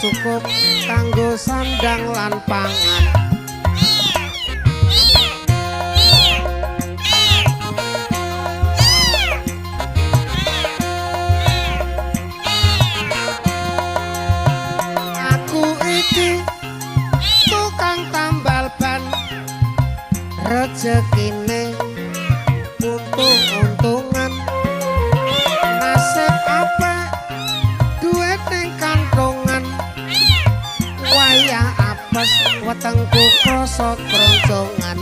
Cukup kanggo sandang lan pangan. Aku iki tukang tambal ban, rejekine untung-untungan, nasib apik duit ning kantongan, wayah apes wetengku krasa kroncongan.